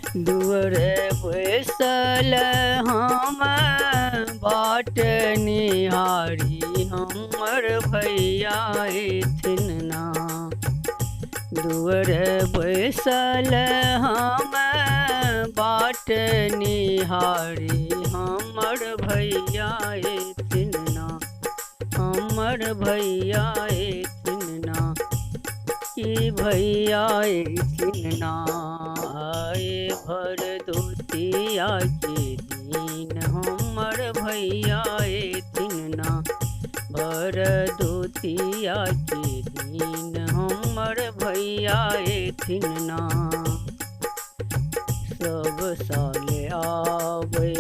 दुअरे बैसल हम बाट निहारी हमर भैया एथिन ना। दुअरे बैसल हम बाट निहारी हमर भैया एथिन ना, हमर भैया एथिन ना, की भैया एथिन ना। आए भरदुतिया के दिन हमर भैया एथिन ना, भरदुतिया के दिन हमर भैया एथिन ना। सब साल आवे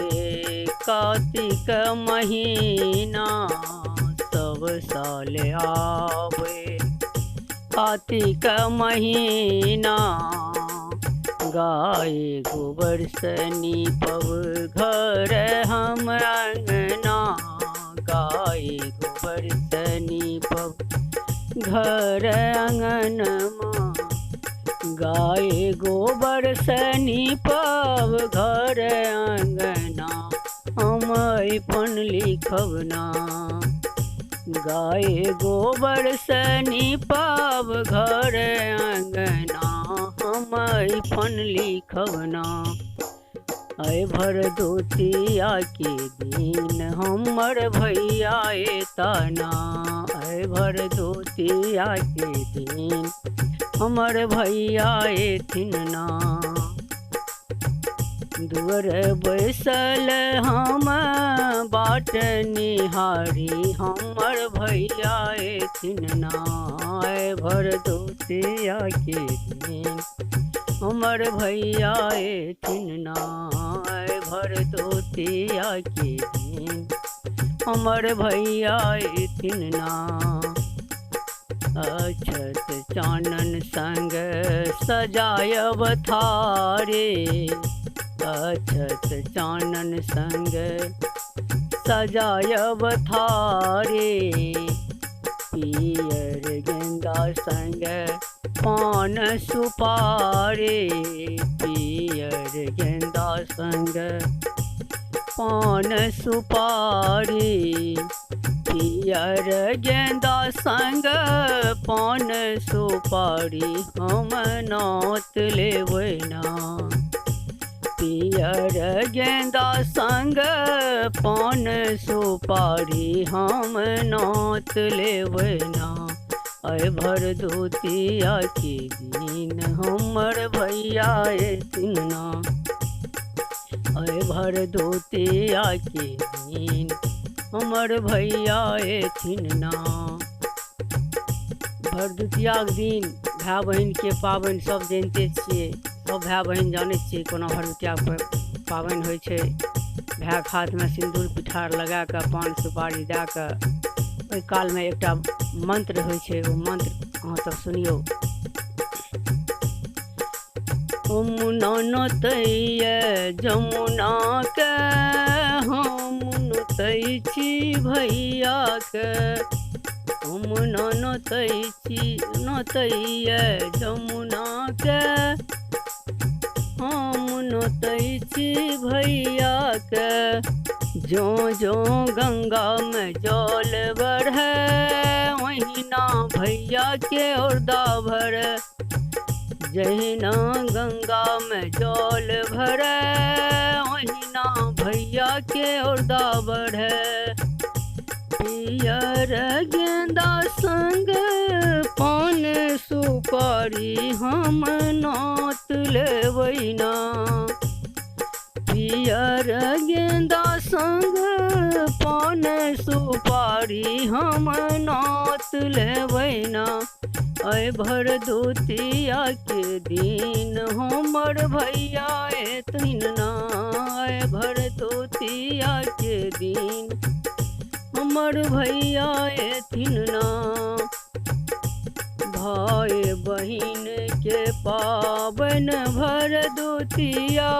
कार्तिक महीना, सब साल आवे कार्तिक महीना। गाय गोबर से नीपब घर हम अंगना, गाय गोबर से नीपब घर अंगनमा, गाय गोबर से नीपब घर अंगना, हम अरिपन लिखब ना। गाय गोबर से नीपब घर अंगना, हम अरिपन लिखब ना। अय भरदुतिया के दिन हमर भैया एता ना, अय भरदुतिया के दिन हमर भैया एथिन ना। दुअरे बैसल हम बाट निहारी हमर भैया एथिन ना, अय भरदुतिया के दिन हमर भैया एथिन ना, अय भरदुतिया के दिन हमर भैया एथिन ना। अक्षत चानन संग सजायब थारे, अक्षत चानन संग सजायब थारे, पियर गेंदा संग पान सुपारी, पियर गेंदा संग पान सुपारी, पियर गेंदा संग पान सुपारी, हम नोत लेबै ना। पियर गेंदा संग पान सुपारी, हम नोत लेबै ना। अय भरदुतिया के दिन हमर भैया एथिन ना, अय भरदुतिया के दिन हमर भैया एथिन ना। भरदुतियाके दिन भाय बहिनके पाबनि सब जनिते छियै, सब भाय बहिन जानै छियै कोना भरदुतियाके पाबनि होइ छै। भायके हाथमे सिन्दूर पिठार लगाकऽ पान सुपारी दए कऽ ओहि कालमे एकटा मन्त्र होइ छै, ओ मन्त्र अहाँसब सुनियौ। यमुना नोतैये जमुनाके, हम नोतै छी भैयाके। यमुना नोतै छी नोतैये जमुनाके, हम नोतै छी भैयाके। ज्यों ज्यों गंगामे जल बढ़े, ओहिना भैयाके औरदा भरे। जहिना गंगामे जल भरे, ओहिना भैयाके औरदा बढ़े। पियर गेंदा संग पान सुपारी, हम नोत लेबै ना। पियर गेंदा संग पान सुपारी, हम नोत लेबै ना। अय भरदुतिया के दिन हमर भैया एथिन ना, अय भरदुतिया के दिन हमर भैया एथिन ना। भाय बहिन के पाबनि भरदुतिया,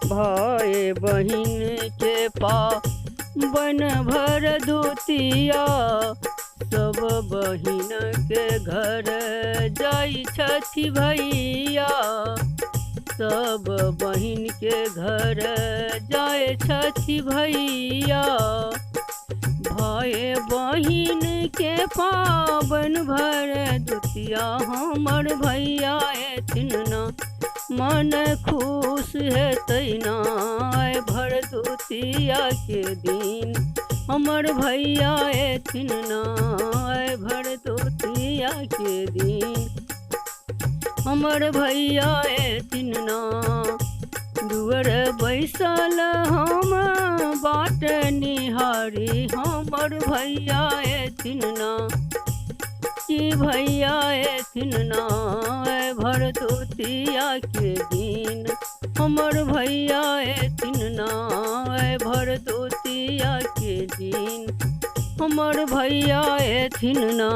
भाय बहिन के पाबनि भरदुतिया। सब बहिन के घर जाइ छथि भैया, सब बहिन के घर जाय छथि भैया, भाय बहिन के पाबनि भरदुतिया हमर भैया एथिन ना, मन खुश हेतै ना भरदुतिया के दिन हमर भैया एथिन ना, भरदुतिया के दिन हमर भैया एथिन ना। दुअर बैसल हम बाट निहारी हमर भैया एथिन ना, कि भैया एथिन ना भरदुतिया के दिन हमर भैया एथिन ना, भरदुतिया के दिन हमर भैया एथिन ना।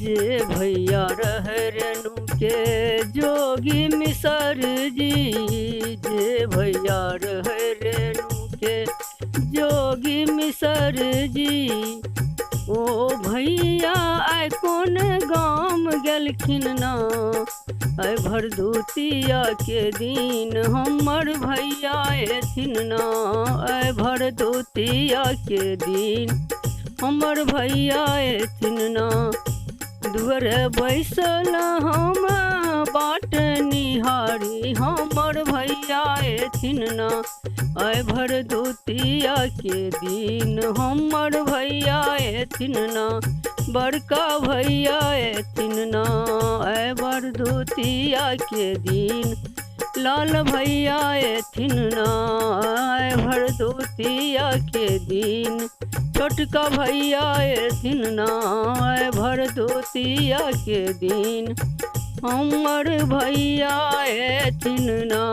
जे भैया रह रेणु के जोगी मिसर जी, जे भैया रह रेणु के जोगी मिसर जी, ओ भैया आइ कोन गाम गेलखिन ना, आइ भरदुतिया के दिन हमर भैया एथिन ना, आइ भरदुतिया के दिन हमर भैया एथिन ना। दुअर बैसल हम बाट निहारी हमर भैया एथिन ना, आइ भरदुतिया के दिन हमर भैया एथिन ना, बड़का भैया एथिन ना, आइ भरदुतिया के दिन लाल भैया एथिन ना, आइ भरदुतिया के दिन छोटका भैया एथिन ना, आइ भरदुतिया के दिन हमर भैया एथिन ना।